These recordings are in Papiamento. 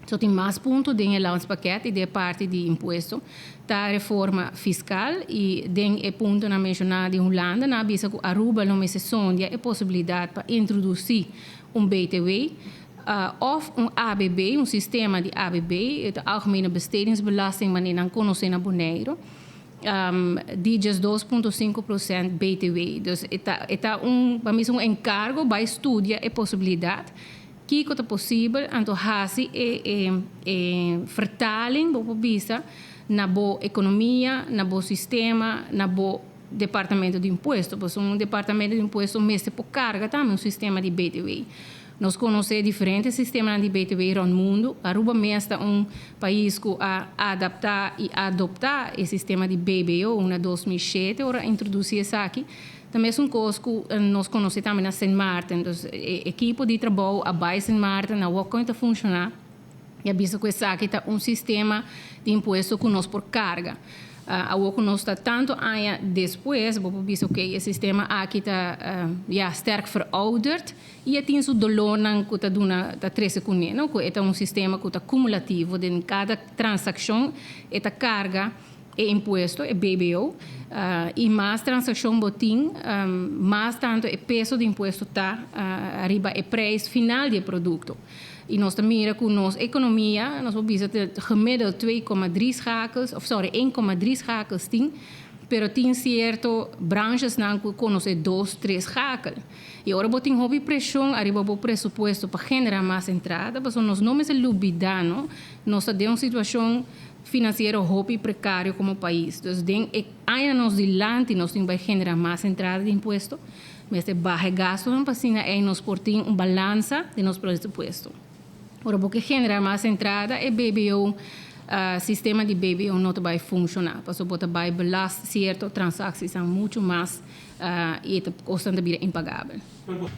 So tin mas punto den e landspakket y den e parti di impuesto ta reforma fiscal y den e puntonan menciona di Hulanda nan a bisa cu Aruba lo mester sondia e posibilidad pa introduci un BTW of un ABB, un sistema di ABB, e ta Algemene Bestedingsbelasting manera nan conoce na Boneiro, di 12,5% BTW. Dus e ta un, pa mi un encargo bay studia e posibilidad. Kiko ta posibel, anto hasi e vertaling, bo por bisa, na bo economia, na bo sistema, na bo departamento di impuesto. Pasobra un departamento di impuesto mester por carga tambe un sistema di BTW. Nos conoce diferente sistemanan di BTW rond mundo. Aruba mes ta un pais cu a adapta y adopta e sistema di BBO na 2007, ora introduci esaki. Tambe un cos cu nos conoce tambe na Sint Maarten. Dus e ekipo di trabou a bay Sint Maarten, a wak con ta funciona. Y a bisa cu esaki ta un sistema di impuesto cu nos por carga. Awor cu nos ta tanto aña despues, bo por bisa, ok, e sistema aki ta ja, sterk verouderd y e tin su dolornan cu ta duna, ta trece cune, no? Cu e ta un sistema cu ta cumulativo, den cada transaccion e ta carga e impuesto, e BBO, y mas transaccion bo tin, mas tanto e peso di impuesto ta ariba e prijs final di e producto. Y nos ta mira cu nos economia, nos por bisa gemiddeld 2,3 schakels, of sorry, 1,3 schakels tin, pero tin cierto branchesnan cu conoce 2, 3 schakel. Y ora bo tin hopi presion ariba bo presupuesto pa genera mas entrada, pasobra nos no mester lubida, no? Nos ta den un situacion financiero hopi precario como pais. Dus den e aña nos dilanti nos tin bay genera mas entrada di impuesto, mester baha e gastonan pa asina ey nos por tin un balansa den nos presupuesto. Ora bo ke genera mas entrada, e BBO, sistema di BBO no ta bay funciona, pasobra bo ta bay belast cierto transactiesnan mucho mas y e ta cosnan ta bira impagabel.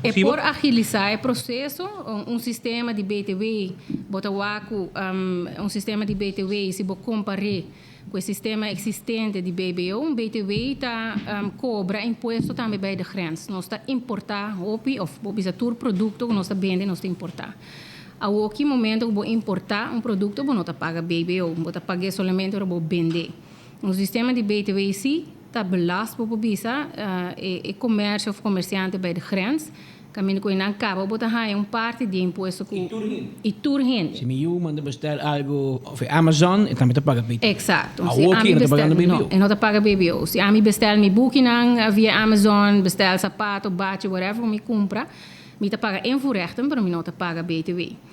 E por agilisa e proceso, un sistema di BTW, bo ta wak cu un sistema di BTW, si bo compare cu e sistema existente di BBO, un BTW ta cobra impuesto tambe bij de grens. Nos ta importa hopi, of bo bisa tur producto cu nos ta bende, nos ta importa. Awoki momento cu bo importa un producto, bo no ta paga BBO, bo ta paga solamente ora bo bende. Un sistema di BTW si ta belast, bo por bisa, e comercio of comerciante bij de grens. Caminda cu nan caba bo ta haya un parti di impuesto cu Y tur hende. Y tur hende. Si mi yiu manda bestel algo of Amazon, e tambe ta paga BTW. Exacto. Awor Si aki ami no ta pagando bestel, BBO. No, e no ta paga BBO. Si ami bestel mi bukinan via Amazon, bestel zapato, bachi, whatever cu mi cumpra, mi ta paga invoerrechten, pero mi no ta paga BTW.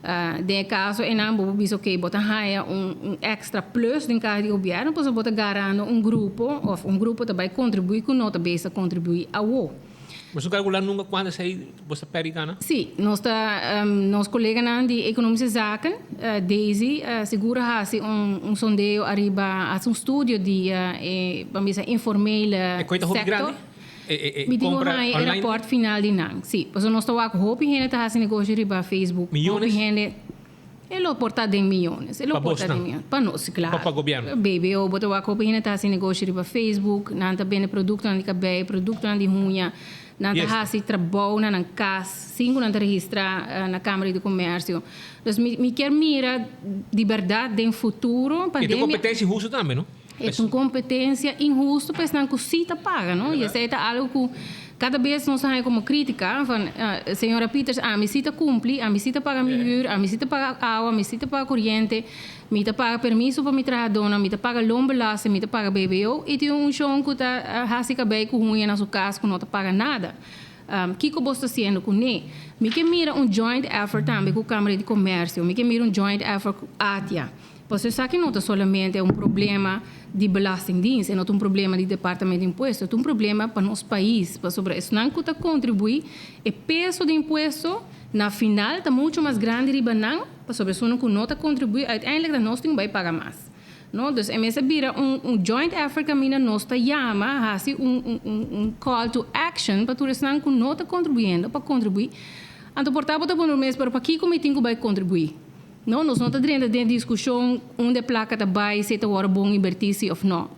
Den e caso einan bo por bisa, ok, bo ta haya un extra plus den caha di gobierno, pasobra bo ta garando un grupo of un grupo ta bay contribui cu no ta bezig contribui awo. Bo ta calcula nunca cuanto esey bo ta perdi gana? Si, nos ta, nos coleganan di Economische Zaken, Daisy, sigur a haci un sondeo ariba, haci un studio di e, ban bisa, informele E coy ta hopi sector. grandi? E Mi tin cu compra haña e online? rapport final di nan, si. Pasobra nos ta wak hopi hende ta haci negoshi riba Facebook. Millones? Hopi hende, e lo por ta den millones. E lo Pa por ta bosnan? den millones. Pa nos, claro. Pa gobierno? BBO, bo ta wak hopi hende ta haci negoshi riba Facebook, nan ta bende productonan di cabei, productonan di huña, nan ta haci trabou na nan cas sin cu nan ta registra na Camara di Comercio. Dus mi kier mira di berdad den futuro E ta un pandemia. competencia inhusto tambe, no? E ta un competencia inhusto pa esnan cu si ta paga, no? Y esey ta algo cu cada bes nos ta haña como critica van, señora Pieters, ami si ta cumpli, ami si ta paga mi huur, ami si ta paga awa, ami si ta paga coriente, mi ta paga permiso pa mi trahadónan, mi ta paga loonbelasting, mi ta paga BBO, y tin un shon cu ta haci cabey cu huña na su cas cu no ta paga nada. Kico bo ta haciendo cu ne? Mi ke mira un joint effort tambe cu Camara di Comercio, mi ke mira un joint effort cu ATIA. Pasobra esaki no ta solamente un problema di Belastingdienst, e no ta un problema di Departamento di Impuesto, e ta un problema pa nos pais, pasobra esnan cu ta contribui e peso di impuesto na final ta mucho mas grandi riba nan, pasobra esunnan cu no ta contribui uiteindelijk ta nos tin cu bay paga mas. No? Dus e mester bira un joint effort caminda nos ta yama, haci un call to action pa tur esnan cu no ta contribuyendo pa contribui. Anto por ta bo ta pone mes, pero pakico mi tin cu bay contribui? No, nos no ta drenta den discusion unda e placa ta bay, si e ta worde bon inverti si of no.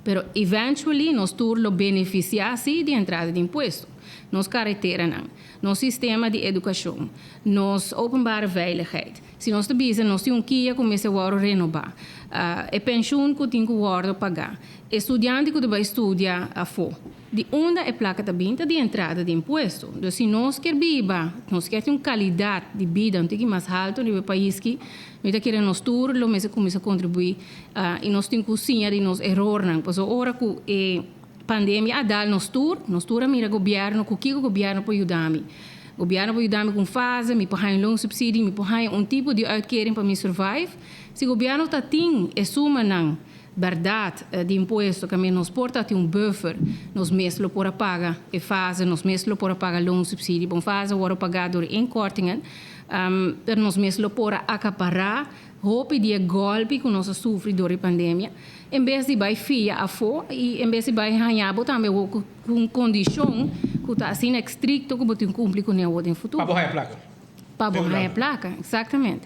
Pero eventually nos tur lo beneficia si di entrada di impuesto. Nos careteranan, nos sistema di educacion, nos openbare veiligheid. Si nos ta bisa, nos tin un kia cu mester wordo renoba. E pensioen cu tin cu wordo paga. Studiante cu ta bay studia afo. Di unda e placa ta bin? Ta di entrada di impuesto. Dus si nos kier biba, nos kier tin un calidad di bida un tiki mas halto riba e pais ki, mi ta kere nos tur lo mester cuminsa contribui y nos tin cu siña di nos erornan. Pasobra ora cu e pandemia a dal nos tur, nos tur a mira gobierno cu kico gobierno por yuda mi. Gobierno por yuda mi cu un fase, mi por haya un loonsubsidie, mi por haya un tipo di uitkering pa mi survive. Si gobierno ta tin e sumanan berdad di impuesto cu nos por ta tin un buffer, nos mes lo por a paga e fase, nos mes lo por a paga loonsubsidie. Bon, fase wordo paga door inkortingen, pero nos mes lo por a acapara hopi di e golpi cu nos a sufri door e pandemia, en bes di bay fia afo y en bes di bay haya bo tambe cu un condicion cu ta asina estricto cu bo tin cumpli cu ne den futuro. Pa bo haya placa. Pa bo haya placa, exactamente.